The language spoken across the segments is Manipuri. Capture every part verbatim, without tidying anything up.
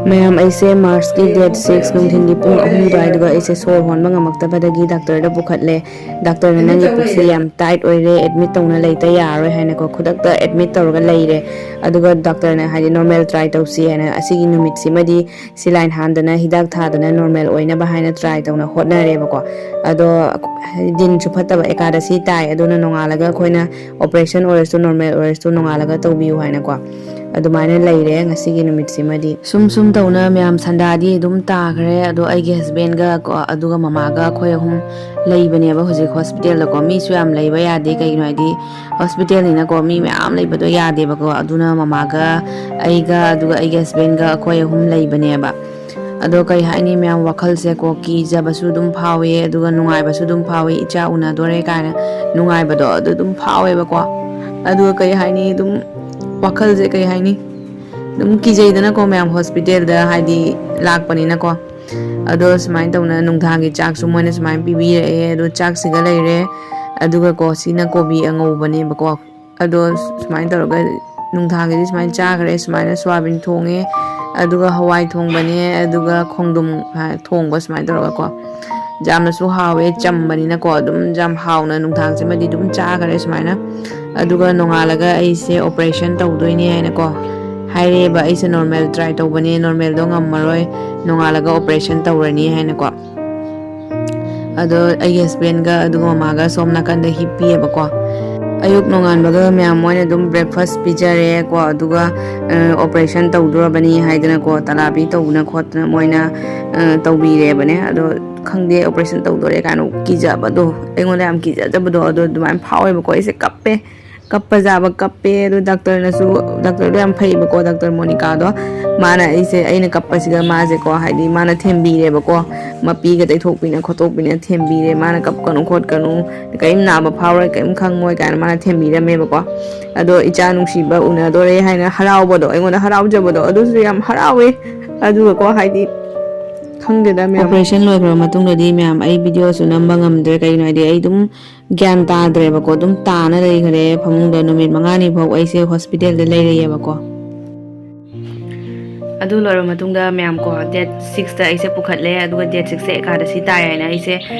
ꯃꯌꯥꯝ, ꯑꯩꯁꯦ ꯃꯥꯔꯆꯀꯤ ꯗꯦꯠ ꯁꯤꯛꯁ ꯅꯨꯡꯊꯤꯟꯒꯤ ꯄꯨꯡ ꯑꯍꯨꯝ ꯑꯗꯨꯋꯥꯏꯗꯨꯒ ꯑꯩꯁꯦ ꯁꯣꯔ ꯍꯣꯟꯕ ꯉꯝꯃꯛꯇꯕꯗꯒꯤ ꯗꯥꯛꯇꯔꯗ ꯄꯨꯈꯠꯂꯦ꯫ ꯗꯥꯛꯇꯔꯅ "ꯅꯪꯒꯤ ꯄꯨꯛꯁꯦ ꯌꯥꯝ ꯇꯥꯏꯠ ꯑꯣꯏꯔꯦ, ꯑꯦꯗꯃꯤꯠ ꯇꯧꯅ ꯂꯩꯇ ꯌꯥꯔꯔꯣꯏ" ꯍꯥꯏꯅꯀꯣ, ꯈꯨꯗꯛꯇ ꯑꯦꯗꯃꯤꯠ ꯇꯧꯔꯒ ꯂꯩꯔꯦ꯫ ꯑꯗꯨꯒ ꯗꯥꯛꯇꯔꯅ ꯍꯥꯏꯗꯤ ꯅꯣꯔꯃꯦꯜ ꯇ꯭ꯔꯥꯏ ꯇꯧꯁꯤ ꯍꯥꯏꯅ ꯑꯁꯤꯒꯤ ꯅꯨꯃꯤꯠꯁꯤꯃꯗꯤ ꯁꯤꯂꯥꯏꯟ ꯍꯥꯟꯗꯅ ꯍꯤꯗꯥꯛ ꯊꯥꯗꯅ ꯅꯣꯔꯃꯦꯜ ꯑꯣꯏꯅꯕ ꯍꯥꯏꯅ ꯇ꯭ꯔꯥꯏ ꯇꯧꯅ ꯍꯣꯠꯅꯔꯦꯕꯀꯣ꯫ ꯑꯗꯣ ꯍꯥꯏꯗꯤ ꯗꯤꯟꯁꯨ ꯐꯠꯇꯕ, ꯑꯦꯀꯥꯗꯁꯤ ꯇꯥꯏ, ꯑꯗꯨꯅ ꯅꯣꯡꯉꯥꯜꯂꯒ ꯑꯩꯈꯣꯏꯅ ꯑꯣꯄꯔꯦꯁꯟ ꯑꯣꯏꯔꯁꯨ ꯅꯣꯔꯃꯦꯜ ꯑꯣꯏꯔꯁꯨ ꯅꯣꯡꯉꯥꯜꯂꯒ ꯇꯧꯕꯤꯌꯨ ꯍꯥꯏꯅꯀꯣ꯫ ꯑꯗꯨꯃꯥꯏꯅ ꯂꯩꯔꯦ ꯉꯁꯤꯒꯤ ꯅꯨꯃꯤꯠꯁꯤꯃꯗꯤ꯫ ꯁꯨꯝ ꯁꯨꯝ ꯇꯧꯅ ꯃꯌꯥꯝ ꯁꯟꯗꯥꯗꯤ ꯑꯗꯨꯝ ꯇꯥꯈ꯭ꯔꯦ꯫ ꯑꯗꯣ ꯑꯩꯒꯤ ꯍꯁꯕꯦꯟꯒ ꯀꯣ, ꯑꯗꯨꯒ ꯃꯃꯥꯒ ꯑꯩꯈꯣꯏ ꯑꯍꯨꯝ ꯂꯩꯕꯅꯦꯕ ꯍꯧꯖꯤꯛ ꯍꯣꯁꯄꯤꯇꯥꯜꯗꯀꯣ꯫ ꯃꯤꯁꯨ ꯌꯥꯝ ꯂꯩꯕ ꯌꯥꯗꯦ, ꯀꯩꯒꯤꯅꯣ ꯍꯥꯏꯗꯤ ꯍꯣꯁꯄꯤꯇꯥꯜꯅꯤꯅꯀꯣ, ꯃꯤ ꯃꯌꯥꯝ ꯂꯩꯕꯗꯣ ꯌꯥꯗꯦꯕꯀꯣ꯫ ꯑꯗꯨꯅ ꯃꯃꯥꯒ ꯑꯩꯒ, ꯑꯗꯨꯒ ꯑꯩꯒꯤ ꯍꯁꯕꯦꯟꯒ ꯑꯩꯈꯣꯏ ꯑꯍꯨꯝ ꯂꯩꯕꯅꯦꯕ꯫ ꯑꯗꯣ ꯀꯩ ꯍꯥꯏꯅꯤ ꯃꯌꯥꯝ, ꯋꯥꯈꯜꯁꯦꯀꯣ ꯀꯤꯖꯕꯁꯨ ꯑꯗꯨꯝ ꯐꯥꯎꯋꯦ, ꯑꯗꯨꯒ ꯅꯨꯡꯉꯥꯏꯕꯁꯨ ꯑꯗꯨꯝ ꯐꯥꯎꯋꯦ, ꯏꯆꯥ ꯎꯅꯗꯣꯔꯦ ꯀꯥꯏꯅ ꯅꯨꯡꯉꯥꯏꯕꯗꯣ ꯑꯗꯨ ꯑꯗꯨꯝ ꯐꯥꯎꯋꯦꯕꯀꯣ꯫ ꯑꯗꯨꯒ ꯀꯩ ꯍꯥꯏꯅꯤ, ꯑꯗꯨꯝ ꯋꯥꯈꯜꯁꯦ ꯀꯩ ꯍꯥꯏꯅꯤ, ꯑꯗꯨꯝ ꯀꯤꯖꯩꯗꯅꯀꯣ ꯃꯌꯥꯝ, ꯍꯣꯁꯄꯤꯇꯥꯜꯗ ꯍꯥꯏꯗꯤ ꯂꯥꯛꯄꯅꯤꯅꯀꯣ꯫ ꯑꯗꯣ ꯁꯨꯃꯥꯏꯅ ꯇꯧꯅ ꯅꯨꯡꯗꯥꯡꯒꯤ ꯆꯥꯛꯁꯨ ꯃꯣꯏꯅ ꯁꯨꯃꯥꯏꯅ ꯄꯤꯕꯤꯔꯛꯑꯦ꯫ ꯑꯗꯣ ꯆꯥꯛꯁꯤꯒ ꯂꯩꯔꯦ, ꯑꯗꯨꯒꯀꯣ ꯁꯤꯅ ꯀꯣꯕꯤ ꯑꯉꯧꯕꯅꯦꯕꯀꯣ꯫ ꯑꯗꯣ ꯁꯨꯃꯥꯏꯅ ꯇꯧꯔꯒ ꯅꯨꯡꯗꯥꯡꯒꯤꯗꯤ ꯁꯨꯃꯥꯏꯅ ꯆꯥꯈ꯭ꯔꯦ꯫ ꯁꯨꯃꯥꯏꯅ ꯁꯣꯌꯥꯕꯤꯟ ꯊꯣꯡꯉꯦ, ꯑꯗꯨꯒ ꯍꯋꯥꯏ ꯊꯣꯡꯕꯅꯦ, ꯑꯗꯨꯒ ꯈꯣꯡꯗ꯭ꯔꯨꯝ, ꯑ, ꯊꯣꯡꯕ, ꯁꯨꯃꯥꯏꯅ ꯇꯧꯔꯒꯀꯣ꯫ ꯌꯥꯝꯅꯁꯨ ꯍꯥꯎꯋꯦ, ꯆꯝꯕꯅꯤꯅꯀꯣ ꯑꯗꯨꯝ ꯌꯥꯝ ꯍꯥꯎꯅ ꯅꯨꯡꯗꯥꯡꯁꯤꯃꯗꯤ ꯑꯗꯨꯝ ꯆꯥꯈꯔꯦ ꯁꯨꯃꯥꯏꯅ꯫ ꯑꯗꯨꯒ ꯅꯣꯡꯉꯥꯜꯂꯒ ꯑꯩꯁꯦ ꯑꯣꯄꯔꯦꯁꯟ ꯇꯧꯗꯣꯏꯅꯦ ꯍꯥꯏꯅꯀꯣ ꯍꯥꯏꯔꯛꯑꯦꯕ꯫ ꯑꯩꯁꯦ ꯅꯣꯔꯃꯦꯜ ꯇ꯭ꯔꯥꯏ ꯇꯧꯕꯅꯦ, ꯅꯣꯔꯃꯦꯜꯗꯣ ꯉꯝꯃꯔꯣꯏ, ꯅꯣꯡꯉꯥꯜꯂꯒ ꯑꯣꯄꯔꯦꯁꯟ ꯇꯧꯔꯅꯤ ꯍꯥꯏꯅꯀꯣ꯫ ꯑꯗꯣ ꯑꯩꯒꯤ ꯍꯁꯕꯦꯟꯒ ꯑꯗꯨꯒ ꯃꯃꯥꯒ ꯁꯣꯝ ꯅꯥꯀꯟꯗ ꯍꯤꯞꯄꯤꯑꯕꯀꯣ꯫ ꯑꯌꯨꯛ ꯅꯣꯡꯉꯥꯟꯕꯒ ꯃꯌꯥꯝ ꯃꯣꯏꯅ ꯑꯗꯨꯝ ꯕ꯭ꯔꯦꯛꯐꯥꯁ ꯄꯤꯖꯔꯦꯀꯣ꯫ ꯑꯗꯨꯒ ꯑꯣꯄꯔꯦꯁꯟ ꯇꯧꯗꯣꯔꯕꯅꯤ ꯍꯥꯏꯗꯅꯀꯣ, ꯇꯂꯥꯕꯤ ꯇꯧꯗꯅ ꯈꯣꯠꯇꯅ ꯃꯣꯏꯅ ꯑ, ꯇꯧꯕꯤꯔꯦꯕꯅꯦ꯫ ꯑꯗꯣ ꯈꯪꯗꯦ, ꯑꯣꯄꯔꯦꯁꯟ ꯇꯧꯗꯣꯔꯦ ꯀꯥꯏꯅ ꯀꯤꯖꯕꯗꯣ, ꯑꯩꯉꯣꯟꯗ ꯌꯥꯝ ꯀꯤꯖꯖꯕꯗꯣ ꯑꯗꯣ ꯑꯗꯨꯃꯥꯏꯅ ꯐꯥꯎꯋꯦꯕꯀꯣ꯫ ꯑꯩꯁꯦ ꯀꯞꯄꯦ, ꯀꯞꯄ ꯖꯥꯕ ꯀꯞꯄꯦ꯫ ꯑꯗꯣ ꯗꯥꯛꯇꯔꯅꯁꯨ, ꯗꯥꯛꯇꯔꯗꯣ ꯌꯥꯝ ꯐꯩꯕꯀꯣ, ꯗꯥꯛꯇꯔ ꯃꯣꯅꯤꯀꯥꯗꯣ꯫ ꯃꯥꯅ ꯑꯩꯁꯦ, ꯑꯩꯅ ꯀꯞꯄꯁꯤꯗ ꯃꯥꯁꯦꯀꯣ, ꯍꯥꯏꯗꯤ ꯃꯥꯅ ꯊꯦꯝꯕꯤꯔꯦꯕꯀꯣ, ꯃꯄꯤꯒ ꯇꯩꯊꯣꯛꯄꯤꯅ ꯈꯣꯠꯇꯣꯛꯄꯤꯅ ꯊꯦꯝꯕꯤꯔꯦ꯫ ꯃꯥꯅ "ꯀꯞꯀꯅꯨ ꯈꯣꯠꯀꯅꯨ, ꯀꯔꯤꯝ ꯅꯥꯕ ꯐꯥꯎꯔꯣꯏ, ꯀꯔꯤꯝ ꯈꯪꯉꯣꯏ" ꯀꯥꯏꯅ ꯃꯥꯅ ꯊꯦꯝꯕꯤꯔꯝꯃꯦꯕꯀꯣ꯫ ꯑꯗꯣ ꯏꯆꯥ ꯅꯨꯡꯁꯤꯕ ꯎꯅꯗꯣꯔꯦ ꯍꯥꯏꯅ ꯍꯔꯥꯎꯕꯗꯣ, ꯑꯩꯉꯣꯟꯗ ꯍꯔꯥꯎꯖꯕꯗꯣ, ꯑꯗꯨꯁꯨ ꯌꯥꯝ ꯍꯔꯥꯎꯋꯦ꯫ ꯑꯗꯨꯒꯀꯣ, ꯍꯥꯏꯗꯤ, ꯈꯪꯗꯦꯗ ꯃꯌꯥꯝ꯫ ꯑꯣꯄꯔꯦꯁꯟ ꯂꯣꯏꯈ꯭ꯔꯕ ꯃꯇꯨꯡꯗꯗꯤ ꯃꯌꯥꯝ ꯑꯩ ꯚꯤꯗꯤꯑꯣꯁꯨ ꯅꯝꯕ ꯉꯝꯗ꯭ꯔꯦ꯫ ꯀꯩꯒꯤꯅꯣ ꯍꯥꯏꯗꯤ ꯑꯩ ꯑꯗꯨꯝ ꯒ꯭ꯌꯥꯟ ꯇꯥꯗ꯭ꯔꯦꯕꯀꯣ꯫ ꯑꯗꯨꯝ ꯇꯥꯅ ꯂꯩꯈ꯭ꯔꯦ ꯐꯃꯨꯡꯗ꯫ ꯅꯨꯃꯤꯠ ꯃꯉꯥꯅꯤ ꯐꯥꯎ ꯑꯩꯁꯦ ꯍꯣꯁꯄꯤꯇꯥꯜꯗ ꯂꯩꯔꯛꯑꯦꯕꯀꯣ꯫ ꯑꯗꯨ ꯂꯣꯏꯔꯕ ꯃꯇꯨꯡꯗ ꯃꯌꯥꯝ ꯀꯣ, ꯗꯦꯠ ꯁꯤꯛꯁꯇ ꯑꯩꯁꯦ ꯄꯨꯈꯠꯂꯦ, ꯑꯗꯨꯒ ꯗꯦꯠ ꯁꯤꯛꯁꯁꯦ ꯑꯦꯀꯥꯗꯁꯤ ꯇꯥꯏ ꯍꯥꯏꯅ ꯑꯩꯁꯦ,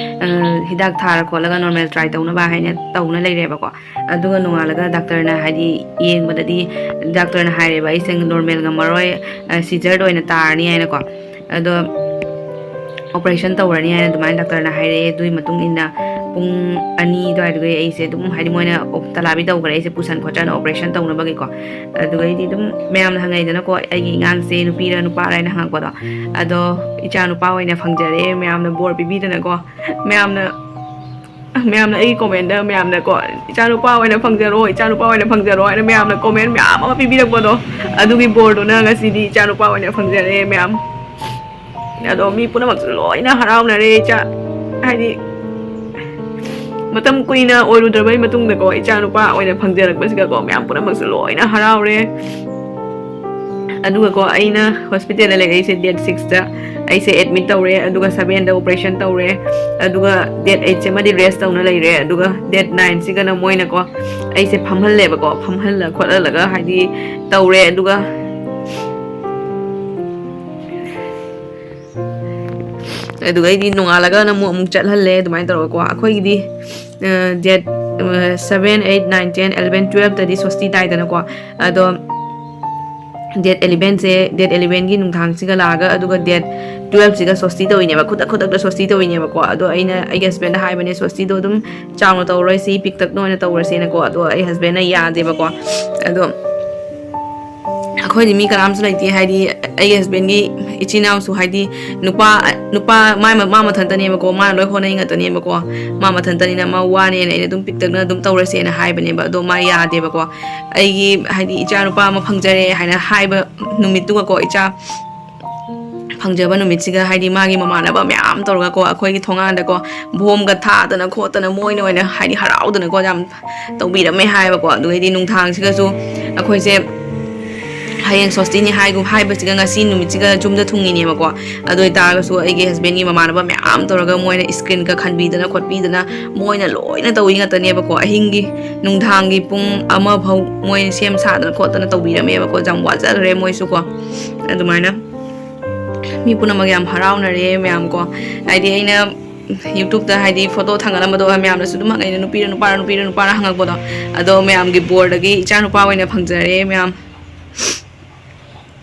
ꯑ, ꯍꯤꯗꯥꯛ ꯊꯥꯔ ꯈꯣꯠꯂꯒ ꯅꯣꯔꯃꯦꯜ ꯇ꯭ꯔꯥꯏ ꯇꯧꯅꯕ ꯍꯥꯏꯅ ꯇꯧꯅ ꯂꯩꯔꯦꯕꯀꯣ꯫ ꯑꯗꯨꯒ ꯅꯣꯡꯉꯥꯜꯂꯒ ꯗꯥꯛꯇꯔꯅ ꯍꯥꯏꯗꯤ ꯌꯦꯡꯕꯗꯗꯤ ꯗꯥꯛꯇꯔꯅ ꯍꯥꯏꯔꯦꯕ, ꯑꯩꯁꯦ ꯅꯣꯔꯃꯦꯜ ꯉꯝꯃꯔꯣꯏ, ꯑ, ꯁꯤꯖꯔꯗ ꯑꯣꯏꯅ ꯇꯥꯔꯅꯤ ꯍꯥꯏꯅꯀꯣ꯫ ꯑꯗꯣ ꯑꯣꯄꯔꯦꯁꯟ ꯇꯧꯔꯅꯤ ꯍꯥꯏꯅ ꯑꯗꯨꯃꯥꯏꯅ ꯗꯥꯛꯇꯔꯅ ꯍꯥꯏꯔꯛꯑꯦ꯫ ꯑꯗꯨꯒꯤ ꯃꯇꯨꯡ ꯏꯟꯅ ꯄꯨꯡ ꯑꯅꯤ ꯑꯗꯨꯋꯥꯏꯗꯨꯒ ꯑꯩꯁꯦ ꯑꯗꯨꯝ ꯍꯥꯏꯗꯤ ꯃꯣꯏꯅ ꯑꯣꯞ-, ꯇꯂꯥꯕꯤ ꯇꯧꯈ꯭ꯔꯦ ꯑꯩꯁꯦ ꯄꯨꯁꯟ ꯈꯣꯠꯆꯟ ꯑꯣꯄꯔꯦꯁꯟ ꯇꯧꯅꯕꯒꯤꯀꯣ꯫ ꯑꯗꯨꯒꯩꯗꯤ ꯑꯗꯨꯝ ꯃꯌꯥꯝꯅ ꯍꯪꯉꯛꯏꯗꯅꯀꯣ, ꯑꯩꯒꯤ ꯑꯉꯥꯡꯁꯦ ꯅꯨꯄꯤꯔ ꯅꯨꯄꯥꯔ ꯍꯥꯏꯅ ꯍꯪꯉꯛꯄꯗꯣ꯫ ꯑꯗꯣ ꯏꯆꯥ ꯅꯨꯄꯥ ꯑꯣꯏꯅ ꯐꯪꯖꯔꯦ, ꯃꯌꯥꯝꯅ ꯕꯣꯔ ꯄꯤꯕꯤꯗꯅꯀꯣ꯫ ꯃꯌꯥꯝꯅ, ꯃꯌꯥꯝꯅ ꯑꯩꯒꯤ ꯀꯣꯃꯦꯟꯗ ꯃꯌꯥꯝꯅꯀꯣ, "ꯏꯆꯥ ꯅꯨꯄꯥ ꯑꯣꯏꯅ ꯐꯪꯖꯔꯣ, ꯏꯆꯥ ꯅꯨꯄꯥ ꯑꯣꯏꯅ ꯐꯪꯖꯔꯣ" ꯍꯥꯏꯅ ꯃꯌꯥꯝꯅ ꯀꯣꯃꯦꯟ ꯃꯌꯥꯝ ꯑꯃ ꯄꯤꯕꯤꯔꯛꯄꯗꯣ, ꯑꯗꯨꯒꯤ ꯕꯣꯔꯗꯨꯅ ꯉꯁꯤꯗꯤ ꯏꯆꯥ ꯅꯨꯄꯥ ꯑꯣꯏꯅ ꯐꯪꯖꯔꯦ ꯃꯌꯥꯝ꯫ ꯑꯗꯣ ꯃꯤ ꯄꯨꯝꯅꯃꯛꯁꯨ ꯂꯣꯏꯅ ꯍꯔꯥꯎꯅꯔꯦ꯫ ꯏꯆꯥ, ꯍꯥꯏꯗꯤ, ꯃꯇꯝ ꯀꯨꯏꯅ ꯑꯣꯏꯔꯨꯗ꯭ꯔꯕꯩ ꯃꯇꯨꯡꯗꯀꯣ, ꯏꯆꯥ ꯅꯨꯄꯥ ꯑꯣꯏꯅ ꯐꯪꯖꯔꯛꯄꯁꯤꯗꯀꯣ, ꯃꯌꯥꯝ ꯄꯨꯝꯅꯃꯛꯁꯨ ꯂꯣꯏꯅ ꯍꯔꯥꯎꯔꯦ꯫ ꯑꯗꯨꯒꯀꯣ, ꯑꯩꯅ ꯍꯣꯁꯄꯤꯇꯥꯜꯗ ꯂꯩꯔꯛꯏꯁꯦ ꯗꯦꯠ ꯁꯤꯛꯁꯇ ꯑꯩꯁꯦ ꯑꯦꯗꯃꯤꯠ ꯇꯧꯔꯦ, ꯑꯗꯨꯒ ꯁꯕꯦꯟꯗ ꯑꯣꯄꯔꯦꯁꯟ ꯇꯧꯔꯦ, ꯑꯗꯨꯒ ꯗꯦꯠ ꯑꯩꯠꯁꯦ ꯑꯃꯗꯤ ꯔꯦꯁ ꯇꯧꯅ ꯂꯩꯔꯦ, ꯑꯗꯨꯒ ꯗꯦꯠ ꯅꯥꯏꯟꯁꯤꯒꯅ ꯃꯣꯏꯅꯀꯣ ꯑꯩꯁꯦ ꯐꯝꯍꯜꯂꯦꯕꯀꯣ, ꯐꯝꯍꯜꯂ ꯈꯣꯠꯍꯜꯂꯒ ꯍꯥꯏꯗꯤ ꯇꯧꯔꯦ꯫ ꯑꯗꯨꯒ ꯑꯗꯨꯒ ꯑꯩꯗꯤ ꯅꯣꯡꯉꯥꯜꯂꯒꯅ ꯑꯃꯨꯛ, ꯑꯃꯨꯛ ꯆꯠꯍꯜꯂꯦ꯫ ꯑꯗꯨꯃꯥꯏꯅ ꯇꯧꯔꯒꯀꯣ, ꯑꯩꯈꯣꯏꯒꯤꯗꯤ, ꯑ, ꯗꯦꯠ, ꯑ, seven, eight, nine, ten, eleven, ꯇꯨꯋꯦꯜꯞꯇꯗꯤ ꯁꯣꯁꯇꯤ ꯇꯥꯏꯗꯅꯀꯣ꯫ ꯑꯗꯣ ꯗꯦꯠ ꯑꯦꯂꯕꯦꯟꯁꯦ, ꯗꯦꯠ ꯑꯦꯂꯕꯦꯟꯒꯤ ꯅꯨꯡꯗꯥꯡꯁꯤꯒ ꯂꯥꯛꯑꯒ, ꯑꯗꯨꯒ ꯗꯦꯠ ꯇꯨꯋꯦꯜꯞꯁꯤꯒ ꯁꯣꯁꯇꯤ ꯇꯧꯔꯤꯅꯦꯕ, ꯈꯨꯗꯛ ꯈꯨꯗꯛꯇ ꯁꯣꯁꯇꯤ ꯇꯧꯔꯤꯅꯦꯕꯀꯣ꯫ ꯑꯗꯣ ꯑꯩꯅ ꯑꯩꯒꯤ ꯍꯁꯕꯦꯟꯗ ꯍꯥꯏꯕꯅꯦ, "ꯁꯣꯁꯇꯤꯗꯣ ꯑꯗꯨꯝ ꯆꯥꯎꯅ ꯇꯧꯔꯔꯣꯏꯁꯤ, ꯄꯤꯛꯇꯛꯅ ꯑꯣꯏꯅ ꯇꯧꯔꯁꯦꯅꯀꯣ"꯫ ꯑꯗꯣ ꯑꯩ ꯍꯁꯕꯦꯟꯅ ꯌꯥꯗꯦꯕꯀꯣ꯫ ꯑꯗꯣ ꯑꯩꯈꯣꯏꯗꯤ ꯃꯤ ꯀꯅꯥꯝꯁꯨ ꯂꯩꯇꯦ, ꯍꯥꯏꯗꯤ ꯑꯩꯒꯤ ꯍꯁꯕꯦꯟꯒꯤ ꯏꯆꯤꯟ ꯏꯅꯥꯎꯁꯨ, ꯍꯥꯏꯗꯤ ꯅꯨꯄꯥ, ꯅꯨꯄꯥ ꯃꯥ, ꯃꯥ ꯃꯊꯟꯇꯅꯦꯕꯀꯣ, ꯃꯥꯅ ꯂꯣꯏ ꯍꯣꯠꯅꯩ ꯉꯥꯛꯇꯅꯦꯕꯀꯣ꯫ ꯃꯥ ꯃꯊꯟꯇꯅꯤꯅ ꯃꯥ ꯋꯥꯅꯦꯅ ꯑꯩꯅ ꯑꯗꯨꯝ ꯄꯤꯛꯇꯛꯅ ꯑꯗꯨꯝ ꯇꯧꯔꯁꯦꯅ ꯍꯥꯏꯕꯅꯦꯕ, ꯑꯗꯣ ꯃꯥ ꯌꯥꯗꯦꯕꯀꯣ꯫ ꯑꯩꯒꯤ, ꯍꯥꯏꯗꯤ, ꯏꯆꯥ ꯅꯨꯄꯥ ꯑꯃ ꯐꯪꯖꯔꯦ ꯍꯥꯏꯅ ꯍꯥꯏꯕ ꯅꯨꯃꯤꯠꯇꯨꯒꯀꯣ, ꯏꯆꯥ ꯐꯪꯖꯕ ꯅꯨꯃꯤꯠꯁꯤꯒ, ꯍꯥꯏꯗꯤ, ꯃꯥꯒꯤ ꯃꯃꯥꯟꯅꯕ ꯃꯌꯥꯝ ꯇꯧꯔꯒꯀꯣ, ꯑꯩꯈꯣꯏꯒꯤ ꯊꯣꯡꯒꯥꯟꯗꯀꯣ, ꯕꯣꯝꯒ ꯊꯥꯗꯅ ꯈꯣꯠꯇꯅ, ꯃꯣꯏꯅ ꯑꯣꯏꯅ, ꯍꯥꯏꯗꯤ, ꯍꯔꯥꯎꯗꯅꯀꯣ, ꯌꯥꯝ ꯇꯧꯕꯤꯔꯝꯃꯦ ꯍꯥꯏꯕꯀꯣ꯫ ꯑꯗꯨꯒꯩꯗꯤ ꯅꯨꯡꯗꯥꯡꯁꯤꯒꯁꯨ ꯑꯩꯈꯣꯏꯁꯦ ꯍꯌꯦꯡ ꯁꯣꯁꯇꯤꯅꯤ ꯍꯥꯏꯒꯨꯝ ꯍꯥꯏꯕꯁꯤꯒ ꯉꯁꯤ ꯅꯨꯃꯤꯠꯁꯤꯒ ꯌꯨꯝꯗ ꯊꯨꯡꯉꯤꯅꯦꯕꯀꯣ꯫ ꯑꯗꯨ ꯑꯣꯏꯇꯥꯔꯒꯁꯨ ꯑꯩꯒꯤ ꯍꯁꯕꯦꯟꯒꯤ ꯃꯃꯥꯟꯅꯕ ꯃꯌꯥꯝ ꯇꯧꯔꯒ ꯃꯣꯏꯅ ꯏꯁꯀ꯭ꯔꯤꯟꯒ ꯈꯟꯕꯤꯗꯅ ꯈꯣꯠꯄꯤꯗꯅ ꯃꯣꯏꯅ ꯂꯣꯏꯅ ꯇꯧꯏ ꯉꯥꯛꯇꯅꯦꯕꯀꯣ꯫ ꯑꯍꯤꯡꯒꯤ, ꯅꯨꯡꯗꯥꯡꯒꯤ ꯄꯨꯡ ꯑꯃ ꯐꯥꯎ ꯃꯣꯏ ꯁꯦꯝ ꯁꯥꯗꯅ ꯈꯣꯠꯇꯅ ꯇꯧꯕꯤꯔꯝꯃꯦꯕꯀꯣ꯫ ꯌꯥꯝ ꯋꯥꯖꯈ꯭ꯔꯦ ꯃꯣꯏꯁꯨꯀꯣ꯫ ꯑꯗꯨꯃꯥꯏꯅ ꯃꯤ ꯄꯨꯝꯅꯃꯛ ꯌꯥꯝ ꯍꯔꯥꯎꯅꯔꯦ ꯃꯌꯥꯝꯀꯣ꯫ ꯍꯥꯏꯗꯤ ꯑꯩꯅ YouTube-ꯇ ꯍꯥꯏꯗꯤ ꯐꯣꯇꯣ ꯊꯥꯡꯒꯠꯂꯝꯕꯗꯣ ꯃꯌꯥꯝꯅꯁꯨ ꯑꯗꯨꯝ ꯍꯪꯉꯛꯏꯅꯦ, "ꯅꯨꯄꯤꯔ ꯅꯨꯄꯥꯔ, ꯅꯨꯄꯤꯔ ꯅꯨꯄꯥꯔ?" ꯍꯪꯉꯛꯄꯗꯣ꯫ ꯑꯗꯣ ꯃꯌꯥꯝꯒꯤ ꯕꯣꯔꯗꯒꯤ ꯏꯆꯥ ꯅꯨꯄꯥ ꯑꯣꯏꯅ ꯐꯪꯖꯔꯦ ꯃꯌꯥꯝ꯫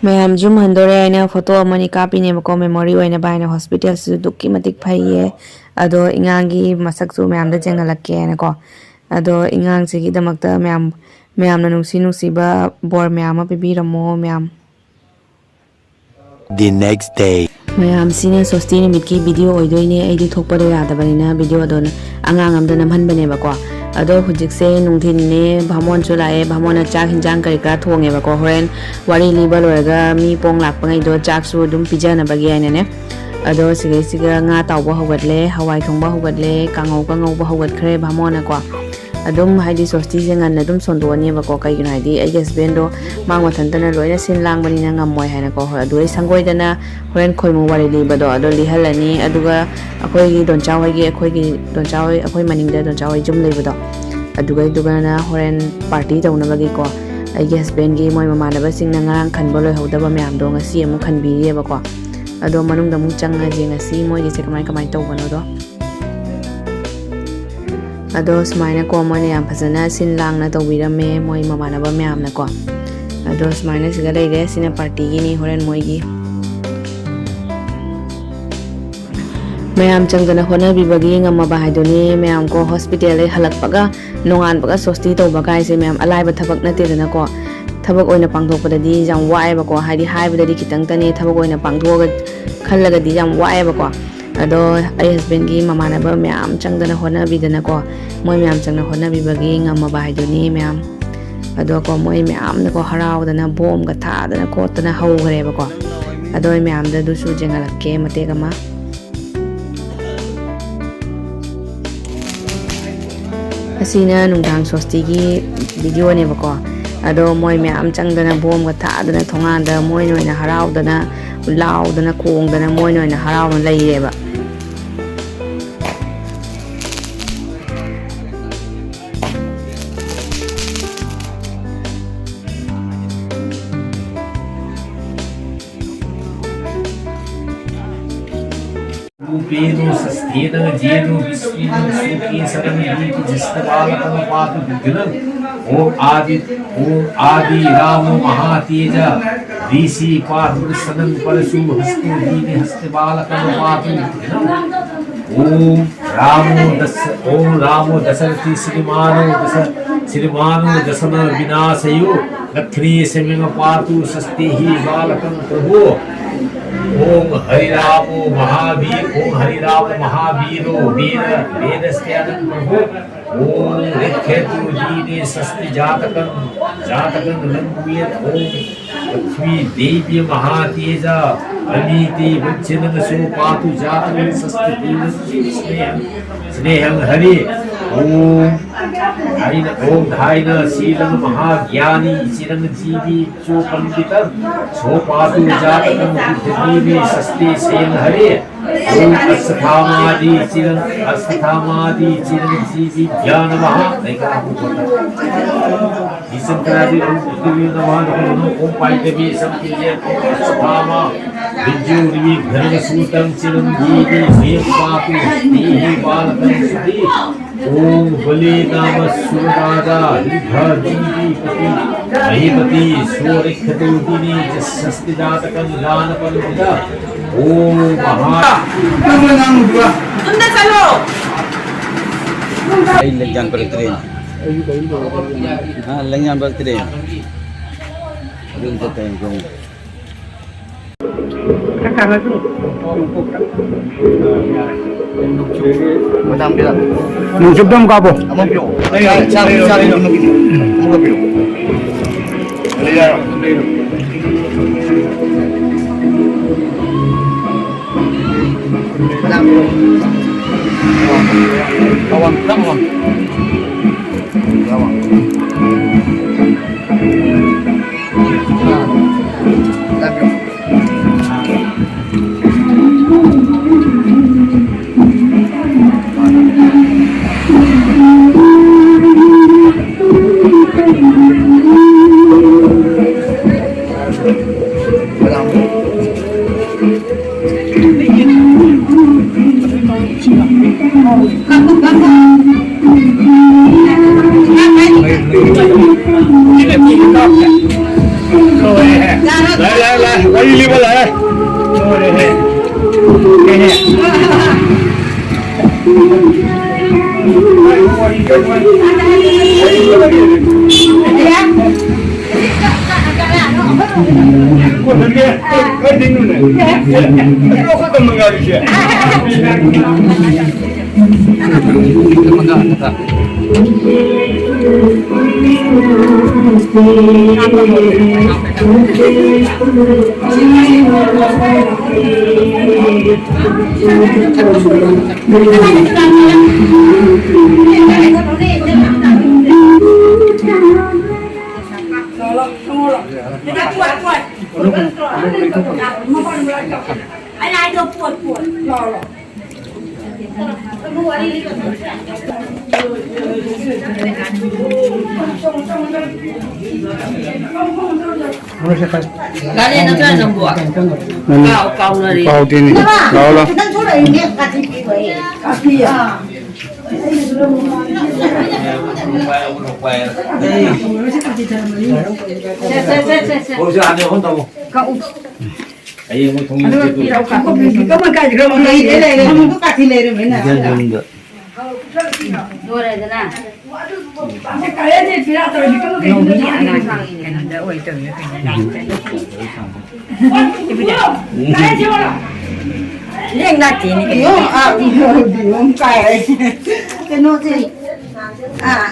ꯃꯌꯥꯝ ꯌꯨꯝ ꯍꯟꯗꯣꯔꯦ ꯍꯥꯏꯅ ꯐꯣꯇꯣ ꯑꯃꯅꯤ ꯀꯥꯞꯄꯤꯅꯦꯕꯀꯣ, ꯃꯦꯃꯣꯔꯤ ꯑꯣꯏꯅꯕ ꯍꯥꯏꯅ꯫ ꯍꯣꯁꯄꯤꯇꯥꯜꯁꯤꯁꯨ ꯑꯗꯨꯛꯀꯤ ꯃꯇꯤꯛ ꯐꯩꯌꯦ꯫ ꯑꯗꯣ ꯏꯉꯥꯡꯒꯤ ꯃꯁꯛꯁꯨ ꯃꯌꯥꯝꯗ ꯌꯦꯡꯍꯜꯂꯛꯀꯦ ꯍꯥꯏꯅꯀꯣ꯫ ꯑꯗꯣ ꯏꯉꯥꯡꯁꯤꯒꯤꯗꯃꯛꯇ ꯃꯌꯥꯝ, ꯃꯌꯥꯝꯅ ꯅꯨꯡꯁꯤ ꯅꯨꯡꯁꯤꯕ ꯕꯣꯔ ꯃꯌꯥꯝ ꯑꯃ ꯄꯤꯕꯤꯔꯝꯃꯣ ꯃꯌꯥꯝ꯫ The next day. ꯃꯌꯥꯝꯁꯤꯅ ꯁꯣꯁꯇꯤ ꯅꯨꯃꯤꯠꯀꯤ ꯚꯤꯗꯤꯑꯣ ꯑꯣꯏꯗꯣꯏꯅꯦ꯫ ꯑꯩꯗꯤ ꯊꯣꯛꯄꯗꯣ ꯌꯥꯗꯕꯅꯤꯅ ꯚꯤꯗꯤꯑꯣꯗꯣ ꯑꯉꯥꯡ ꯑꯝꯗ ꯅꯝꯍꯟꯕꯅꯦꯕꯀꯣ꯫ ꯑꯗꯣ ꯍꯧꯖꯤꯛꯁꯦ ꯅꯨꯡꯊꯤꯟꯅꯦ, ꯚꯥꯃꯣꯟꯁꯨ ꯂꯥꯛꯑꯦ, ꯚꯥꯃꯣꯟꯅ ꯆꯥꯛ ꯍꯤꯟꯖꯥꯡ ꯀꯔꯤ ꯀꯔꯥ ꯊꯣꯡꯉꯦꯕꯀꯣ꯫ ꯍꯣꯔꯦꯟ ꯋꯥꯔꯤ ꯂꯤꯕ ꯂꯣꯏꯔꯒ ꯃꯤ ꯄꯣꯡ ꯂꯥꯛꯄꯉꯩꯗꯣ ꯆꯥꯛꯁꯨ ꯑꯗꯨꯝ ꯄꯤꯖꯅꯕꯒꯤ ꯍꯥꯏꯅꯅꯦ꯫ ꯑꯗꯣ ꯁꯤꯗꯩꯁꯤꯒ ꯉꯥ ꯇꯥꯎꯕ ꯍꯧꯒꯠꯂꯦ, ꯍꯋꯥꯏ ꯊꯣꯡꯕ ꯍꯧꯒꯠꯂꯦ, ꯀꯥꯡꯉꯧꯒ ꯉꯧꯕ ꯍꯧꯒꯠꯈ꯭ꯔꯦ ꯚꯥꯃꯣꯟꯅꯀꯣ꯫ ꯑꯗꯨꯝ ꯍꯥꯏꯗꯤ ꯁꯣꯁꯇꯤꯁꯦ ꯉꯟꯅ ꯑꯗꯨꯝ ꯁꯣꯟꯗꯣꯛꯑꯅꯦꯕꯀꯣ꯫ ꯀꯩꯒꯤꯅꯣ ꯍꯥꯏꯗꯤ ꯑꯩꯒꯤ ꯍꯁꯕꯦꯟꯗꯣ ꯃꯥ ꯃꯊꯟꯇꯅ ꯂꯣꯏꯅ ꯁꯤꯟ ꯂꯥꯡꯕꯅꯤꯅ ꯉꯝꯃꯣꯏ ꯍꯥꯏꯅꯀꯣ꯫ ꯍꯣꯏ, ꯑꯗꯨ ꯑꯩ ꯁꯪꯒꯣꯏꯗꯅ ꯍꯣꯔꯦꯟ ꯈꯣꯏꯃꯨ ꯋꯥꯔꯤ ꯂꯤꯕꯗꯣ ꯑꯗꯣ ꯂꯤꯍꯜꯂꯅꯤ꯫ ꯑꯗꯨꯒ ꯑꯩꯈꯣꯏꯒꯤ ꯗꯣꯟꯆꯥ ꯍꯣꯏꯒꯤ, ꯑꯩꯈꯣꯏꯒꯤ ꯗꯣꯟꯆꯥ ꯍꯣꯏ, ꯑꯩꯈꯣꯏ ꯃꯅꯤꯡꯗ ꯗꯣꯟꯆꯥ ꯍꯣꯏ ꯌꯨꯝ ꯂꯩꯕꯗꯣ, ꯑꯗꯨꯒꯩꯗꯨꯒꯅ ꯍꯣꯔꯦꯟ ꯄꯥꯔꯇꯤ ꯇꯧꯅꯕꯒꯤꯀꯣ, ꯑꯩꯒꯤ ꯍꯁꯕꯦꯟꯒꯤ ꯃꯣꯏ ꯃꯃꯥꯟꯅꯕꯁꯤꯡꯅ ꯉꯔꯥꯡ ꯈꯟꯕ ꯂꯣꯏꯍꯧꯗꯕ ꯃꯌꯥꯝꯗꯣ ꯉꯁꯤ ꯑꯃꯨꯛ ꯈꯟꯕꯤꯔꯤꯑꯕꯀꯣ꯫ ꯑꯗꯣ ꯃꯅꯨꯡꯗ ꯑꯃꯨꯛ ꯆꯪꯉꯁꯦ ꯉꯁꯤ ꯃꯣꯏꯒꯤꯁꯦ ꯀꯃꯥꯏ ꯀꯃꯥꯏꯅ ꯇꯧꯕꯅꯣꯗꯣ꯫ ꯑꯗꯣ ꯁꯨꯃꯥꯏꯅꯀꯣ ꯃꯣꯏꯅ ꯌꯥꯝ ꯐꯖꯅ ꯁꯤꯟ ꯂꯥꯡꯅ ꯇꯧꯕꯤꯔꯝꯃꯦ ꯃꯣꯏ ꯃꯃꯥꯟꯅꯕ ꯃꯌꯥꯝꯅꯀꯣ꯫ ꯑꯗꯣ ꯁꯨꯃꯥꯏꯅ ꯁꯤꯗ ꯂꯩꯔꯦ, ꯁꯤꯅ ꯄꯥꯔꯇꯤꯒꯤꯅꯤ ꯍꯣꯔꯦꯟ ꯃꯣꯏꯒꯤ꯫ ꯃꯌꯥꯝ ꯆꯪꯗꯅ ꯍꯣꯠꯅꯕꯤꯕꯒꯤ ꯉꯝꯃꯕ ꯍꯥꯏꯗꯨꯅꯤ꯫ ꯃꯌꯥꯝ ꯀꯣ ꯍꯣꯁꯄꯤꯇꯥꯜꯗꯩ ꯍꯜꯂꯛꯄꯒ ꯅꯣꯡꯉꯥꯟꯕꯒ ꯁꯣꯁꯇꯤ ꯇꯧꯕ ꯀꯥꯏꯁꯦ ꯃꯌꯥꯝ ꯑꯂꯥꯏꯕ ꯊꯕꯛ ꯅꯠꯇꯦꯗꯅꯀꯣ꯫ ꯊꯕꯛ ꯑꯣꯏꯅ ꯄꯥꯡꯊꯣꯛꯄꯗꯗꯤ ꯌꯥꯝ ꯋꯥꯏꯑꯦꯕꯀꯣ, ꯍꯥꯏꯗꯤ ꯍꯥꯏꯕꯗꯗꯤ ꯈꯤꯇꯪꯇꯅꯦ, ꯊꯕꯛ ꯑꯣꯏꯅ ꯄꯥꯡꯊꯣꯛꯑꯒ ꯈꯜꯂꯒꯗꯤ ꯌꯥꯝ ꯋꯥꯏꯑꯦꯕꯀꯣ꯫ ꯑꯗꯣ ꯑꯩ ꯍꯁꯕꯦꯟꯒꯤ ꯃꯃꯥꯟꯅꯕ ꯃꯌꯥꯝ ꯆꯪꯗꯅ ꯍꯣꯠꯅꯕꯤꯗꯅꯀꯣ, ꯃꯣꯏ ꯃꯌꯥꯝ ꯆꯪꯅ ꯍꯣꯠꯅꯕꯤꯕꯒꯤ ꯉꯝꯃꯕ ꯍꯥꯏꯗꯨꯅꯤ ꯃꯌꯥꯝ꯫ ꯑꯗꯣꯀꯣ ꯃꯣꯏ ꯃꯌꯥꯝꯅꯀꯣ ꯍꯔꯥꯎꯗꯅ ꯕꯣꯝꯒ ꯊꯥꯗꯅ ꯈꯣꯠꯇꯅ ꯍꯧꯈ꯭ꯔꯦꯕꯀꯣ꯫ ꯑꯗꯣ ꯑꯩ ꯃꯌꯥꯝꯗ ꯑꯗꯨꯁꯨ ꯌꯦꯡꯍꯜꯂꯛꯀꯦ ꯃꯇꯦꯛ ꯑꯃ꯫ ꯑꯁꯤꯅ ꯅꯨꯡꯗꯥꯡ ꯁꯣꯁꯇꯤꯒꯤ ꯚꯤꯗꯤꯑꯣꯅꯦꯕꯀꯣ꯫ ꯑꯗꯣ ꯃꯣꯏ ꯃꯌꯥꯝ ꯆꯪꯗꯅ ꯕꯣꯝꯒ ꯊꯥꯗꯅ ꯊꯣꯡꯒꯥꯟꯗ ꯃꯣꯏꯅ ꯑꯣꯏꯅ ꯍꯔꯥꯎꯗꯅ, ꯂꯥꯎꯗꯅ ꯈꯣꯡꯗꯅ ꯃꯣꯏꯅ ꯑꯣꯏꯅ ꯍꯔꯥꯎꯅ ꯂꯩꯔꯦꯕ꯫ रूपेणो सस्तेन जेनो विश्वेन सुखे सरं दीति जस्त बालकं पातु विघ्नं। ॐ आदि, ॐ आदि रामो महातेज ऋषि पार्वृषणं परशु हस्तो दीनि हस्त बालकं पातु विघ्नं। ॐ रामो दश, ॐ रामो दशरथी श्रीमानो दश, श्रीमानो दशन विनाशयो दक्षिणे समयं पातु सस्तेहि बालकं प्रभु। ॐ हरिरामो महावीर, ॐ हरिरामो महावीरो वेद, वेदस्यानं प्रभु। ॐ रक्षतु दीने सस्ति जातकं, जातकं लंघयेत्। ॐ लक्ष्मी देवी महातेजा अमिते वज्रनं सो पातु जातकं सस्ति दीनं स्नेहं, स्नेहं हरे। ॐ धायन, ॐ धायन शीलं महाज्ञानी चिरंजीवी चो पंडित सो पातु जातकं बुद्धिजीवी सस्ते शयं हरे। ॐ अश्वत्थामादि चिरं, अश्वत्थामादि चिरंजीविभ्यो नमः। नहीं करा, आपको पता। ईशंकरादि ॐ पृथ्वी नमः नमः। ॐ पाण्डवी संप्रिय ॐ अश्वत्थामा विद्योर्वी घनसूतं चिरंजीवी श्रियं पातु स्नेहि बालकं सुधी। ॐ बले नाम सुरराजा हृदजीवीपति महीपति सुरक्षतु दिने च स्वस्ति जातकं दानपरिमित। ॐ महा ꯌꯨꯝꯗ ꯆꯠꯂꯣ꯫ ꯑꯩ ꯂꯦꯡꯖꯥꯟ ꯄꯜꯂꯛꯇ꯭ꯔꯦ꯫ ꯍꯥ, ꯂꯦꯡꯖꯥꯟ ꯄꯜꯂꯛꯇ꯭ꯔꯦ꯫ ꯑꯗꯨꯝ ꯆꯠꯇꯦ ꯌꯦꯡꯉꯣ꯫ ꯅꯣꯡꯆꯨꯞꯇ ꯑꯃꯨꯛ ꯀꯥꯞꯄꯣ꯫ ꯑꯃ ꯄꯤꯔꯛꯑꯣ꯫ ꯆꯥꯛ, ꯆꯥꯛ, ꯆꯥꯛ ꯑꯃ ꯄꯤꯔꯛꯑꯣ꯫ ꯑꯃꯒ ꯄꯤꯔꯛꯑꯣ꯫ ꯂꯥꯛꯑꯦ, ꯂꯥꯛꯑꯦ, ꯂꯥꯛꯑꯦ, ꯋꯥꯔꯤ ꯂꯤꯕ ꯂꯥꯛꯑꯦ꯫ ꯂꯣꯏꯔꯦꯍꯦ꯫ ꯀꯥꯎ-, ꯀꯥꯎꯅꯔꯦ꯫ ꯀꯥꯎꯗꯦꯅꯦ꯫ ꯂꯥꯛꯑꯣ, ꯂꯥꯛꯑꯣ꯫ ꯈꯤꯇꯪ ꯊꯣꯛꯂꯛꯏꯅꯦ, ꯀꯥꯇꯤ ꯄꯤꯕ ꯑꯩ꯫ ꯀꯥꯇꯤ꯫ ꯑꯥ꯫ ꯁꯦ, ꯁꯦ, ꯁꯦ, ꯁꯦ, ꯁꯦ꯫ ꯀꯛꯎ꯫ ꯍꯌꯦꯡ ꯃꯣꯏ ꯊꯣꯡ ꯑꯗꯨ ꯆꯠꯇꯣꯏꯅꯦ꯫ ꯄꯤꯔꯛꯎ, ꯀꯥꯡꯄꯣꯛꯄꯤ ꯄꯤꯔꯛꯎ꯫ ꯂꯩꯔꯦ, ꯂꯩꯔꯦ꯫ ꯀꯥꯡꯄꯣꯛꯄꯤ ꯀꯥꯇꯤ ꯂꯩꯔꯝꯃꯦꯅ꯫ ꯏꯆꯟ ꯌꯨꯝꯗ꯫ ꯂꯣꯏꯔꯦꯗꯅ꯫ ꯀꯩꯅꯣꯗ ꯑꯣꯏ ꯇꯧꯔꯤꯔ ꯀꯩꯅꯣ꯫ ꯂꯦꯡ ꯂꯥꯛꯇꯦꯅꯦ ꯀꯩꯅꯣ꯫ ꯌꯦꯡꯉꯣ, ꯑꯥ, ꯌꯦꯡꯉꯣ, ꯀꯥꯏ꯫ ꯀꯩꯅꯣꯁꯦ, ꯑꯥ꯫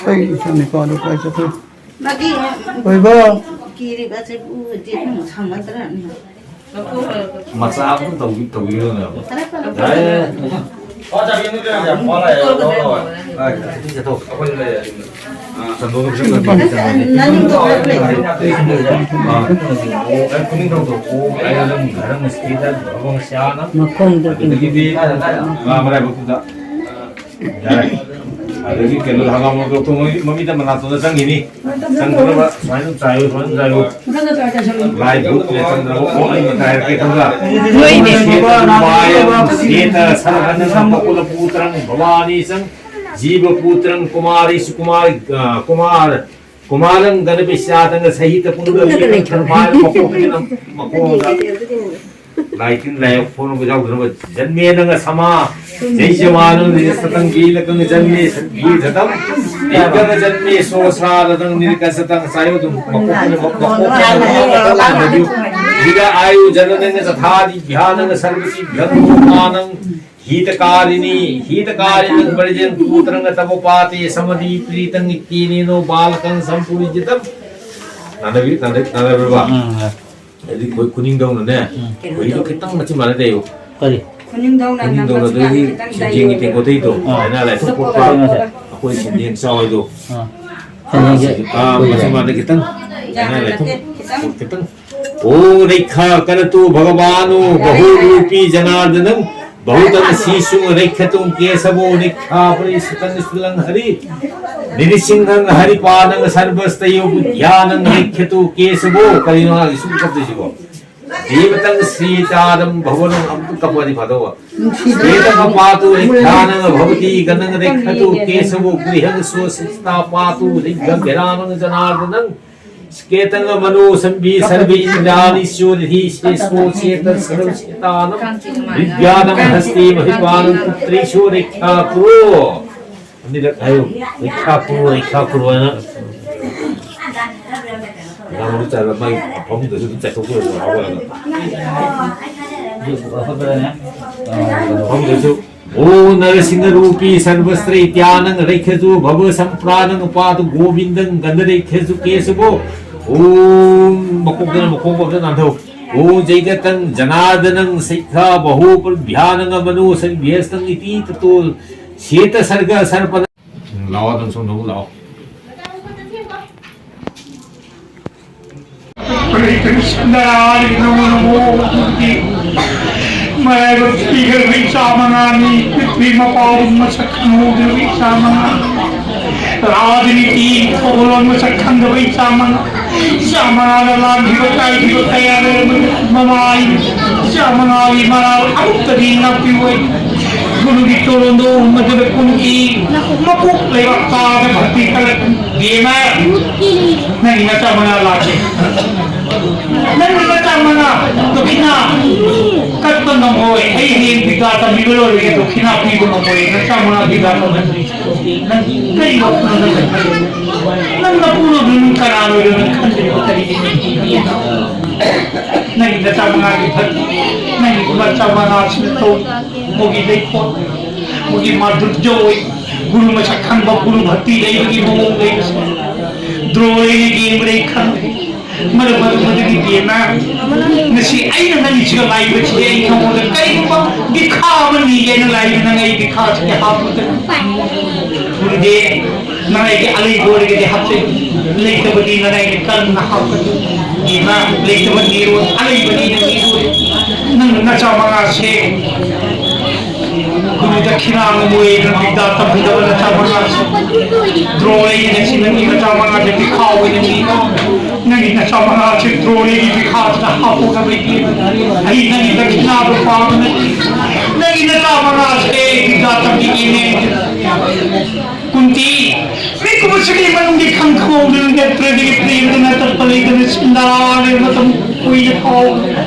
ꯑꯩ ꯏꯆꯥ ꯅꯨꯄꯥꯗꯣ ꯀꯥꯏ ꯆꯠꯈ꯭ꯔꯦ? ꯃꯥꯒꯤ ꯑꯣꯏꯕ꯫ ꯀꯤꯔꯤꯕꯁꯦ ꯎꯔꯗꯤ ꯑꯗꯨꯝ ꯁꯪꯒꯗ꯭ꯔꯅꯤ꯫ ꯃꯆꯥ ꯑꯃ ꯇꯧꯕꯤ-, ꯇꯧꯕꯤꯔꯣꯅꯦ꯫ ꯐꯔꯦ, ꯐꯔꯦ, ꯐꯔꯦ꯫ ꯌꯥꯔꯦ, ꯌꯥꯔꯦ꯫ ꯆꯠꯊꯣꯛ, ꯆꯠꯊꯣꯛ꯫ ꯑꯩꯈꯣꯏꯁꯨ ꯂꯩꯔꯦ꯫ ꯃꯈꯣꯡꯗꯣ ꯑꯗꯒꯤꯗꯤ ꯃꯔꯥꯏꯕꯛꯇꯨꯗ ꯌꯥꯔꯦ꯫ ꯑꯗꯒꯤ ꯀꯩꯅꯣ, ꯍꯪꯒꯥꯝ ꯃꯔꯨꯗꯣ ꯃꯃꯤꯠꯇ ꯃꯅꯥꯇꯣꯟꯗ ꯆꯪꯈꯤꯅꯤ꯫ ꯆꯪꯗꯅꯕ ꯁꯨꯃꯥꯏꯅ ꯑꯗꯨꯝ ꯆꯥꯏꯌꯨ, ꯁꯨꯃꯥꯏꯅ ꯑꯗꯨꯝ ꯆꯥꯏꯌꯨ꯫ ꯂꯥꯏ ꯙꯨꯞ ꯂꯦꯇꯅ ꯑꯣꯛ ꯑꯩꯅ ꯇꯥꯏꯔꯛꯀꯦ ꯈꯪꯕ꯭ꯔꯥ? ꯅꯣꯏꯅꯦ꯫ ꯁꯦꯠꯇ ꯁꯔꯚ ꯅꯪ ꯕꯀꯨꯂ ꯄꯨꯇ꯭ꯔꯪ ꯚꯋꯥꯅꯤ ꯆꯪ ꯖꯤꯕ ꯄꯨꯇ꯭ꯔꯪ ꯀꯨꯃꯥꯔꯤ ꯁꯨꯀꯨꯃꯥꯔ, ꯑ, ꯀꯨꯃꯥꯔ, ꯀꯨꯃꯥꯔꯪ ꯒꯅ ꯄꯤꯁꯥꯇꯪꯒ ꯁꯍꯤꯇ ꯄꯨꯟꯅ ꯃꯀꯣꯛꯇꯨꯅ ꯃꯈꯣꯡꯗ ꯂꯥꯏ ꯇꯤꯟ ꯂꯥꯏ ꯌꯣꯛ ꯐꯣꯡꯕ ꯌꯥꯎꯗꯅꯕ ꯖꯟꯃꯦ ꯅꯪ ꯑꯁꯃꯥ ꯖꯩ ꯖꯋꯥꯅ ꯅꯤꯖ ꯁꯇꯪ ꯒꯤ ꯂꯀꯪ ꯖꯟꯃꯦ ꯁꯠ ꯒꯤ ꯖꯇꯝ ꯂꯀꯪ ꯖꯟꯃꯦ ꯁꯣ ꯁꯥ ꯂꯗꯪ ꯅꯤꯔꯀ ꯁꯇꯪ ꯁꯥꯌꯣ ꯑꯗꯨꯝ ꯃꯀꯣꯛꯇꯨꯅ ꯃꯀꯣꯛꯇꯨꯅ ꯍꯤꯗ ꯑꯥꯌꯨ ꯖꯅ ꯅꯪ ꯆꯊꯥꯗꯤ ꯕꯤꯍꯥ ꯅꯪ ꯁꯔꯕꯇꯤ ꯕꯤꯍꯟ ꯅꯪ ꯍꯤꯇꯀꯥꯔꯤꯅꯤ ꯍꯤꯇꯀꯥꯔꯤ ꯅꯪ ꯄꯔꯤꯖꯟ ꯄꯨꯇ꯭ꯔꯪ ꯇꯕ ꯄꯥꯇꯦ ꯁꯃꯗꯤ ꯄ꯭ꯔꯤꯇꯪ ꯏꯀꯦꯅꯦꯅꯣ ꯕꯥꯂꯀꯪ ꯁꯝꯄꯨꯔꯤꯖꯤꯇꯝ ꯅꯥꯅꯕꯤ ꯅꯥꯅꯕꯤ ꯅꯥꯅꯕꯤꯔꯕ? ꯍꯥꯏꯗꯤ ꯑꯩꯈꯣꯏ ꯈꯨꯅꯤꯡꯗꯧꯅꯅꯦ, ꯎꯝ꯫ ꯈꯨꯍꯤꯗꯣ ꯈꯤꯇꯪ ꯃꯆꯤꯟ ꯃꯥꯟꯅꯗꯦ꯫ ꯀꯔꯤ? ꯈꯨꯅꯤꯡꯗꯧꯅ ꯈꯨꯅꯤꯡꯗꯧꯅ ꯅꯝꯕꯁꯤꯅ ꯑꯗꯨꯗꯤ ꯈꯤꯇꯪ ꯁꯦꯟꯖꯦꯡꯒꯤ ꯂꯩꯌꯦ꯫ ꯇꯦꯡꯀꯣꯠꯇꯩꯗꯣ, ꯑꯥ꯫ ꯂꯥꯏꯅꯥ ꯂꯥꯏꯊꯣꯛ ꯄꯣꯛꯄ꯫ ꯀꯩꯅꯣꯁꯦ꯫ ꯑꯩꯈꯣꯏ ꯁꯦꯟꯖꯦꯡ ꯆꯥꯎ ꯍꯥꯏꯗꯣ꯫ ꯑꯥ꯫ ꯁꯦꯟꯖꯦꯡꯁꯦ ꯑꯥ, ꯃꯆꯤꯟ ꯃꯥꯟꯅꯗꯦ ꯈꯤꯇꯪ꯫ ꯂꯥꯏꯅꯥ ꯌꯥꯝꯅ ꯂꯥꯏꯊꯣꯛ ꯅꯠꯇꯦ, ꯈꯤꯇꯪ꯫ ꯈꯤꯇꯪ꯫ ॐ रक्षाकरतु भगवानो बहुरूपी जनार्दनम्। बहुतल शीशुं रक्षतु केशवो रक्षापरिसुतं सुलं हरि। निरिसिंहं हरिपादं सर्वस्तयो बुद्ध्यानं रक्षतु केशवो। ꯀꯔꯤꯅꯣ ꯃꯥꯒꯤ ꯁꯨꯝ ꯀꯞꯇꯣꯏꯁꯤꯕꯣ? देवतं श्रीतारं भवनं ꯑꯝꯇ ꯀꯞꯄꯗꯤ ꯐꯗꯧꯕ꯫ श्वेतं पातु रक्षानं भवती गणं रक्षतु केशवो गृहं स्वस्ता पातु रक्षाभिरामं जनार्दनम्। स्केतं मनो संभि सर्वे इन्द्राणि स्योदधि शेषो चेतः सर्वचेतानं। विद्यानं हस्ते महिपालं पुत्रेशो रक्षा कुरु꯫ ꯑꯅꯤꯔꯛ ꯍꯥꯏꯌꯨ꯫ ꯔꯤꯈꯥ ꯀꯨꯔꯨ, ꯔꯤꯈꯥ ꯀꯨꯔꯨ ꯍꯥꯏꯅ꯫ ꯉꯥꯡꯕ ꯆꯥꯏꯕ ꯃꯥꯒꯤ ꯐꯃꯨꯡꯗꯁꯨ ꯑꯗꯨꯝ ꯆꯥꯏꯊꯣꯛꯄ ꯑꯣꯏꯔꯁꯨ ꯍꯥꯎꯋꯦ ꯍꯥꯏꯕ꯫ ꯐꯃꯨꯡꯗꯁꯨ ॐ नरसिंहरूपी सर्वस्त्रैत्यानं रक्षतु भवसम्प्राणं पातु गोविन्दं गणरक्षतु केशवो। ॐ ꯃꯀꯣꯛꯇꯅ ꯃꯈꯣꯡ ꯐꯥꯎꯗ ꯅꯥꯟꯊꯧ꯫ ॐ जैगतं जनार्दनं सैखा बहो पर ध्यानं मनो संभ्यस्तं इति ततो शेत सर्ग सर्पन। ꯂꯥꯛꯑꯣ, ꯑꯗꯨꯝ ꯁꯣꯝꯗ ꯑꯃꯨꯛ ꯂꯥꯛꯑꯣ꯫ ꯅꯃꯣ ꯅꯃꯣ꯫ ꯃꯔꯥꯏꯕꯛ ꯊꯤꯈ꯭ꯔꯕ ꯏꯆꯥ ꯃꯉꯥꯅꯤ, ꯄ꯭ꯔꯤꯊꯤꯕꯤ ꯃꯄꯥꯕꯨ ꯃꯁꯛ ꯈꯪꯍꯧꯗ꯭ꯔꯕ ꯏꯆꯥ ꯃꯉꯥ, ꯔꯥꯖꯅꯤꯇꯤ ꯊꯧꯒꯜꯂꯣꯟ ꯃꯁꯛ ꯈꯪꯗꯕ ꯏꯆꯥ ꯃꯉꯥ, ꯏꯆꯥ ꯃꯉꯥꯅ ꯂꯥꯟꯈꯤꯕ ꯀꯥꯏꯈꯤꯕ ꯀꯌꯥ ꯂꯩꯔꯝꯕꯅꯤ꯫ ꯃꯃꯥ ꯑꯩ ꯏꯆꯥ ꯃꯉꯥꯒꯤ ꯃꯔꯥꯜ ꯑꯃꯨꯛꯇꯗꯤ ꯉꯥꯛꯄꯤꯌꯨ꯫ ꯒꯨꯔꯨꯒꯤ ꯇꯣꯔꯣꯟꯗꯣ ꯃꯗꯨꯗ ꯀꯨꯝꯈꯤ꯫ ꯃꯀꯣꯛ ꯂꯩꯕꯥꯛ ꯇꯥꯗ ꯚꯛꯇꯤ ꯀꯜꯂꯛ ꯕꯦꯝꯃ, ꯅꯪꯒꯤ ꯅꯆꯥ ꯃꯉꯥ ꯂꯥꯛꯀꯦ꯫ ꯅꯪꯒꯤ ꯅꯆꯥ ꯃꯉꯥ ꯗꯣꯈꯤꯅꯥ ꯀꯠꯄ ꯉꯝꯃꯣꯏ꯫ ꯑꯩ ꯍꯌꯦꯡ ꯕꯤꯗ꯭ꯌꯥ ꯇꯝꯕꯤꯕ ꯂꯣꯏꯔꯒ ꯗꯣꯈꯤꯅꯥ ꯄꯤꯕ ꯉꯝꯃꯣꯏ꯫ ꯅꯆꯥ ꯃꯉꯥ ꯕꯤꯗ꯭ꯌꯥ ꯇꯝꯍꯟꯗ꯭ꯔꯤꯁꯦ ꯅꯪ ꯀꯔꯤ ꯋꯥꯈꯜꯅꯣ ꯅꯪ ꯈꯜꯂꯤꯗꯣ? ꯅꯪ ꯅꯄꯨꯔꯣꯏꯕ ꯅꯪ ꯀꯅꯥꯅꯣ? ꯅꯪ ꯈꯟꯗ꯭ꯔꯤꯕ ꯀꯔꯤꯒꯤꯅꯣ? ꯅꯪꯒꯤ ꯅꯆꯥ ꯃꯉꯥꯒꯤ ꯐꯠꯇꯦ꯫ ꯅꯪꯒꯤ ꯅꯆꯥ ꯃꯉꯥꯁꯤꯅ ꯇꯧ꯫ ꯃꯣꯏꯒꯤ ꯂꯩꯈꯣꯜ, ꯃꯣꯏꯒꯤ ꯃꯥꯙꯨꯔ꯭ꯌ ꯑꯣꯏ, ꯒꯨꯔꯨ ꯃꯁꯛ ꯈꯪꯕ, ꯒꯨꯔꯨ ꯚꯛꯇꯤ ꯂꯩꯕꯒꯤ ꯃꯑꯣꯡ ꯂꯩꯕꯁꯦ ꯗ꯭ꯔꯣ ꯑꯩꯅ ꯌꯦꯡꯕꯗ ꯑꯩ ꯈꯪꯈ꯭ꯔꯦ꯫ ꯃꯔꯝ ꯑꯗꯨ ꯃꯗꯨꯒꯤ ꯕꯦꯝꯃ, ꯉꯁꯤ ꯑꯩꯅ ꯅꯪꯒꯤꯁꯤꯒ ꯂꯥꯛꯏꯕꯁꯤꯗꯤ ꯑꯩ ꯅꯉꯣꯟꯗ ꯀꯔꯤꯒꯨꯝꯕ ꯕꯤꯈꯥ ꯑꯃ ꯅꯤꯒꯦꯅ ꯂꯥꯛꯏꯕ ꯅꯪ ꯑꯩ ꯕꯤꯈꯥꯁꯤꯒꯤ ꯍꯥꯞꯄꯗ ꯒꯨꯔꯨꯗꯦ, ꯅꯪ ꯑꯩꯒꯤ ꯑꯂꯩꯕ ꯑꯣꯏꯔꯒꯗꯤ ꯍꯥꯞꯆꯒꯦ, ꯂꯩꯇꯕꯗꯤ ꯅꯪ ꯑꯩꯅ ꯀꯔꯝꯅ ꯍꯥꯞꯀꯅꯤ? ꯏꯃꯥ, ꯂꯩꯇꯕ ꯅꯤꯔꯣꯏ, ꯑꯂꯩꯕꯅꯤꯅ ꯅꯤꯔꯣꯏ꯫ ꯅꯪ ꯅꯆꯥ ꯃꯉꯥꯁꯦ ꯒꯨꯔꯨ ꯗꯈꯤꯅꯥ ꯉꯝꯃꯣꯏ, ꯅꯪ ꯕꯤꯗ꯭ꯌꯥ ꯇꯝꯍꯟꯗꯕ ꯅꯆꯥ ꯃꯉꯥꯁꯦ꯫ ꯗ꯭ꯔꯣ ꯂꯩꯅ ꯁꯤ ꯅꯪꯒꯤ ꯅꯆꯥ ꯃꯉꯥꯁꯦ ꯕꯤꯈꯥ ꯑꯣꯏꯅ ꯅꯤ꯫ ꯅꯪꯒꯤ ꯅꯆꯥ ꯃꯉꯥꯁꯦ ꯗ꯭ꯔꯣ ꯂꯩꯒꯤ ꯕꯤꯈꯥꯁꯤꯗ ꯍꯥꯞꯄꯣ ꯍꯥꯏꯕ ꯏꯕꯦꯝꯃ꯫ ꯑꯩ ꯅꯪꯒꯤ ꯗꯈꯤꯅꯥꯗꯣ ꯄꯥꯝꯕ ꯅꯠꯇꯦ꯫ ꯅꯪꯒꯤ ꯅꯆꯥ ꯃꯉꯥꯁꯦ ꯕꯤꯗ꯭ꯌꯥ ꯇꯝꯕꯤꯒꯦꯅꯦ꯫ ꯀꯨꯟꯇꯤ, ꯃꯤꯀꯨꯞ ꯑꯁꯤꯒꯤ ꯃꯅꯨꯡꯒꯤ ꯈꯪ ꯈꯪꯍꯧꯗꯅ ꯅꯠꯇ꯭ꯔꯗꯤ ꯄ꯭ꯔꯦꯃꯗꯅ ꯇꯠꯄ ꯂꯩꯇꯅ ꯁꯤꯟꯗꯥꯔꯦ ꯃꯇꯝ ꯀꯨꯏꯅ ꯐꯥꯎꯕ꯫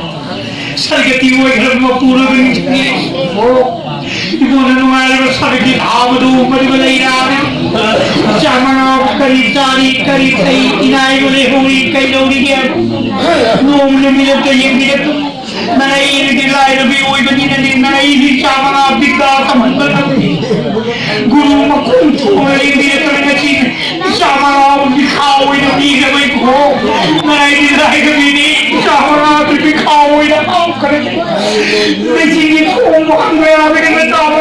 ꯁꯔꯒꯇꯤ ꯑꯣꯏꯈ꯭ꯔꯕ ꯃꯄꯨꯔꯣꯏꯕ ꯅꯤꯡꯁꯤꯡꯉꯦ꯫ ꯏꯕꯣꯅ ꯅꯨꯡꯉꯥꯏꯔꯕ ꯁꯔꯒꯤ ꯊꯥꯕꯗꯨ ꯃꯗꯨꯒ ꯂꯩꯔꯥ꯫ ꯆꯥ ꯃꯉꯥ ꯀꯔꯤ ꯆꯥꯔꯤ, ꯀꯔꯤ ꯊꯛꯏ, ꯏꯅꯥꯏꯕ ꯂꯩꯍꯧꯔꯤ, ꯀꯩꯗꯧꯔꯤꯒꯦ? ꯅꯣꯡꯃ ꯅꯨꯃꯤꯠ ꯑꯝꯇ ꯌꯦꯡꯕꯤꯔꯛꯇꯦ꯫ ꯅꯪ ꯑꯩꯗꯤ ꯂꯥꯏꯔꯕꯤ ꯑꯣꯏꯕꯅꯤꯅꯅꯦ, ꯅꯪ ꯑꯩꯗꯤ ꯆꯥ ꯃꯉꯥ ꯕꯤꯗ꯭ꯌꯥ ꯇꯝꯍꯟꯕ ꯉꯝꯗꯦ꯫ ꯒꯨꯔꯨ ꯃꯈꯣꯡ ꯊꯣꯡꯅ ꯂꯦꯡꯕꯤꯔꯛꯇꯅ ꯉꯁꯤ ꯆꯥ ꯃꯉꯥ ꯕꯤꯈꯥ ꯑꯣꯏꯅ ꯄꯤꯈ꯭ꯔꯕ ꯏꯕꯨꯡꯉꯣ꯫ ꯅꯪ ꯑꯩꯗꯤ ꯂꯥꯏꯔꯕꯤꯅꯤ, ꯆꯥ ꯃꯉꯥ ꯕꯤꯈꯥ ꯂꯩꯆꯤꯟꯒꯤ ꯈꯣꯡꯕ ꯍꯪꯕ ꯌꯥꯕꯒꯤ ꯃꯇꯥꯎ